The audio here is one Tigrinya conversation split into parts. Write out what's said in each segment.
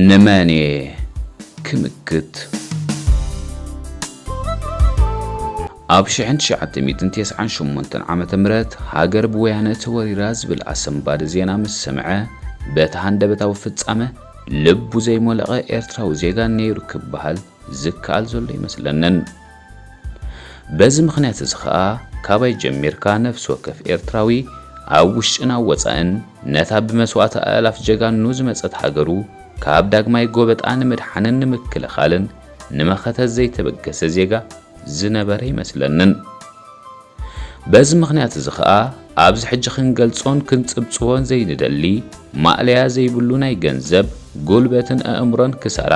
ንመን እየ ክምክት? ኣብ ሽሕን ትሽዓተ ሚእትን ተስዓን ሸሞንተን ዓመተ ምህረት ሃገር ብወያነ ተወሪራ ዝብል ኣሰንባዲ ዜና ምስ ሰምዐ፣ በቲ ሃንደበታዊ ፍጻመ ልቡ ዘይሞለቐ ኤርትራዊ ዜጋ ነይሩ ክበሃል ዝከኣል ዘሎ ኣይመስለንን። በዚ ምኽንያት እዚ ኸኣ፣ ካባይ ጀሚርካ ነፍሲ ወከፍ ኤርትራዊ ኣብ ውሽጥን ኣብ ወጻእን ነታ ብመስዋእቲ ኣእላፍ ጀጋኑ ዝመጸት ሃገሩ ካብ ዳግማይ ጎበጣ ንምድሓንን ንምክልኻልን ንመኸተ ዘይተበገሰ ዜጋ ዝነበረ ኣይመስለንን። በዚ ምኽንያት እዚ ኸኣ፣ ኣብዚ ሕጂ ክንገልጾን ክንጽብጽቦን ዘይንደሊ፣ ማእለያ ዘይብሉ ናይ ገንዘብ፣ ጉልበትን ኣእምሮን ክሳራ፣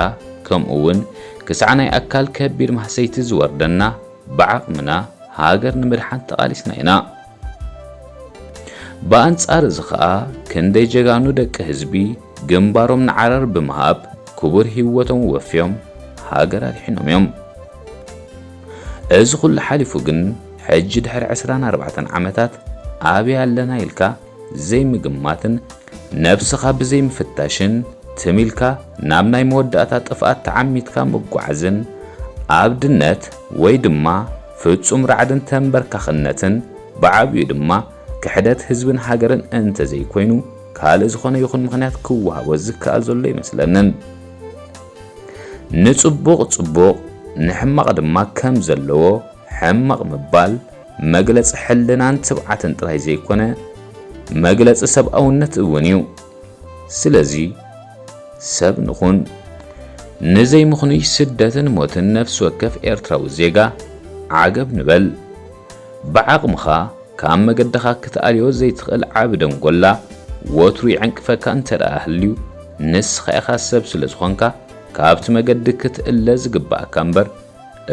ከምኡ እውን ክሳዕ ናይ ኣካል ከቢድ ማህሰይቲ ዝወርደና፣ ብዓቕምና ሃገር ንምድሓን ተቓሊስና ኢና። ብኣንጻር እዚ ኸኣ፣ ክንደይ ጀጋኑ ደቂ ህዝቢ ግንባሮም ንዓረር ብምሃብ ክቡር ህይወቶም ወፍዮም ሃገር ኣድሒኖም እዮም። እዚ ኩሉ ሓሊፉ ግን፣ ሕጂ ድሕሪ ዕስራን ኣርባዕተን ዓመታት ኣበይ ኣለና ኢልካ ዘይምግማትን ነብስኻ ብዘይምፍታሽን፣ ትም ኢልካ ናብ ናይ መወዳእታ ጥፍኣት ተዓሚትካ ምጓዓዝን፣ ኣብ ድነት ወይ ድማ ፍጹም ራዕድን ተንበርካኽነትን፣ ብዓቢኡ ድማ ክሕደት ህዝብን ሃገርን እንተዘይኮይኑ፣ ካልእ ዝኾነ ይኹን ምኽንያት ክወሃቦ ዝከኣል ዘሎ ኣይመስለንን። ንጽቡቕ ጽቡቕ፣ ንሕማቕ ድማ ከም ዘለዎ ሕማቕ ምባል መግለጺ ሕልናን ትብዓትን ጥራይ ዘይኮነ፣ መግለጺ ሰብኣውነት እውን እዩ። ስለዚ፣ ሰብ ንኹን። ንዘይምኽኑይ ስደትን ሞትን ነፍሲ ወከፍ ኤርትራዊ ዜጋ ዓገብ ንበል። ብዓቕምኻ ካብ መገድኻ ክትኣልዮ ዘይትኽእል ዓቢ ደንጎላ ወትሩ ይዕንቅፈካ እንተ ደኣ ሃልዩ፣ ንስኻ ኢኻ ሰብ ስለ ዝኾንካ፣ ካብቲ መገዲ ክትእለ ዝግብኣካ እምበር፣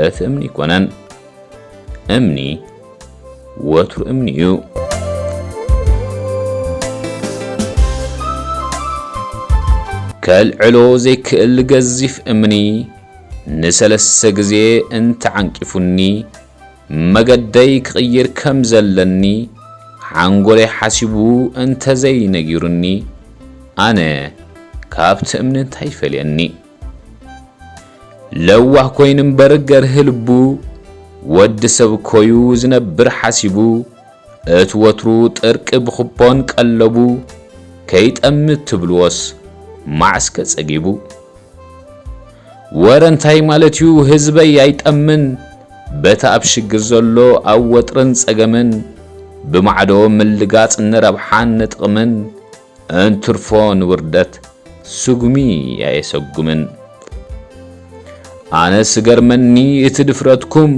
እቲ እምኒ ኣይኮነን። እምኒ ወትሩ እምኒ እዩ። ከልዕሎ ዘይክእል ገዚፍ እምኒ ንሰለስተ ግዜ እንተዓንቂፉኒ፣ መገደይ ክቕይር ከም ዘለኒ ሓንጎለይ ሓሲቡ እንተዘይነጊሩኒ፣ ኣነ ካብቲ እምኒ እንታይ ይፈልየኒ? ለዋህ ኮይኑ እምበር ገርሂ ልቡ፣ ወዲ ሰብ ኮዩ ዝነብር ሓሲቡ፣ እቲ ወትሩ ጥርቂ ብኹፖን ቀለቡ፣ ከይጠምት ትብልዎስ መዓስከ ጸጊቡ? ወረ እንታይ ማለት እዩ ህዝበይ ኣይጠምን፣ በቲ ኣብ ሽግር ዘሎ ኣብ ወጥርን ጸገምን፣ ብማዕዶ ምልጋጽ ንረብሓን ንጥቕምን፣ እንትርፎ ንውርደት ስጉሚ ኣየሰጉምን። ኣነስ ዝገርመኒ እቲ ድፍረትኩም፣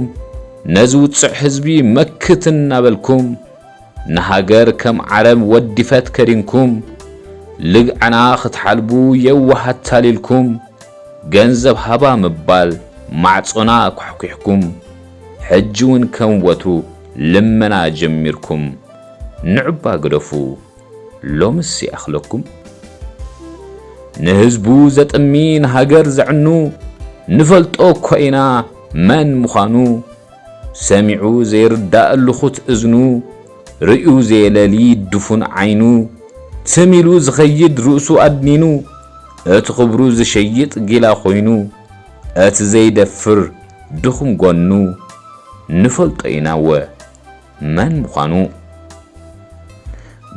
ነዚ ውጹዕ ህዝቢ መክት እናበልኩም፣ ንሃገር ከም ዓረብ ወዲፈት ከዲንኩም፣ ልግዕና ክትሓልቡ የዋህ ኣታሊልኩም፣ ገንዘብ ሃባ ምባል ማዕጾና ኳሕኲሕኩም፣ ሕጂ እውን ከም ወትሩ ልመና ጀሚርኩም፣ ንዑባ ግደፉ። ሎምስ ይኣኽለኩም። ንህዝቡ ዘጥሚ፣ ንሃገር ዘዕኑ፣ ንፈልጦ እኮ ኢና መን ምዃኑ። ሰሚዑ ዘይርዳእ ልኹት እዝኑ፣ ርእዩ ዘየለሊ ድፉን ዓይኑ፣ ትም ኢሉ ዝኸይድ ርእሱ ኣድኒኑ፣ እቲ ክብሩ ዝሸይጥ ጊላ ኮይኑ፣ እቲ ዘይደፍር ድኹም ጎኑ፣ ንፈልጦ ኢና እወ መን ምዃኑ።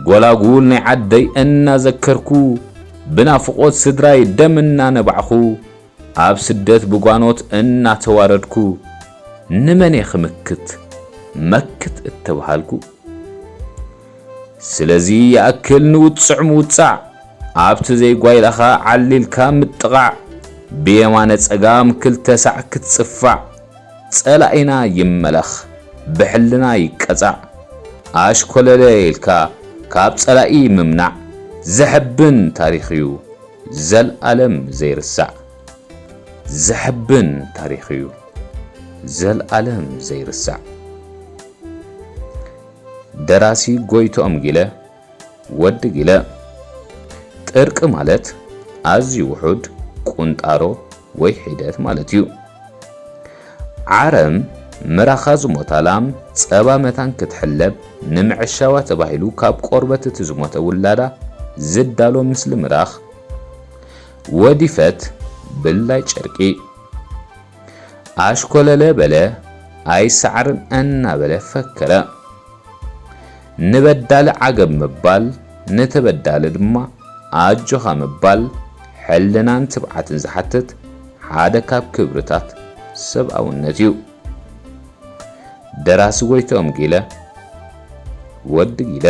ጎላጉል ናይ ዓደይ እናዘከርኩ፣ ብናፍቖት ስድራይ ደም እናነባዕኹ፣ ኣብ ስደት ብጓኖት እናተዋረድኩ፣ ንመን እየ ክምክት መክት እተባሃልኩ? ስለዚ ይኣክል ንውጽዕ ምውጻዕ፣ ኣብቲ ዘይጓይላኻ ዓሊልካ ምጥቓዕ፣ ብየማነ ጸጋም ክልተ ሳዕ ክትጽፋዕ፣ ጸላኢና ይመለኽ፣ ብሕልና ይቀጻዕ። ኣሽኮለለ ኢልካ ካብ ጸላኢ ምምናዕ ዘሕብን ታሪኽ እዩ፣ ዘልኣለም ዘይርሳዕ። ዘሕብን ታሪኽ እዩ፣ ዘልኣለም ዘይርሳዕ። ደራሲ ጎይትኦም ጊለ፣ ወዲ ጊለ። ጥርቂ ማለት ኣዝዩ ውሑድ ቁንጣሮ ወይ ሒደት ማለት እዩ። ዓረም ምራኻ ዝሞታ ላም ጸባ መታን ክትሕለብ ንምዕሻዋ ተባሂሉ ካብ ቆርበት እቲ ዝሞተ ውላዳ ዝዳሎ ምስሊ ምራኽ፣ ወዲፈት ብላይ ጨርቂ ኣሽኮለለ በለ ኣይሰዓርን እናበለ ፈከረ። ንበዳሊ ዓገብ ምባል፣ ንተበዳሊ ድማ ኣጆኻ ምባል ሕልናን ትብዓትን ዝሓትት ሓደ ካብ ክብርታት ሰብኣውነት እዩ። ደራሲ ጎይትኦም ጊለ፣ ወዲ ጊለ።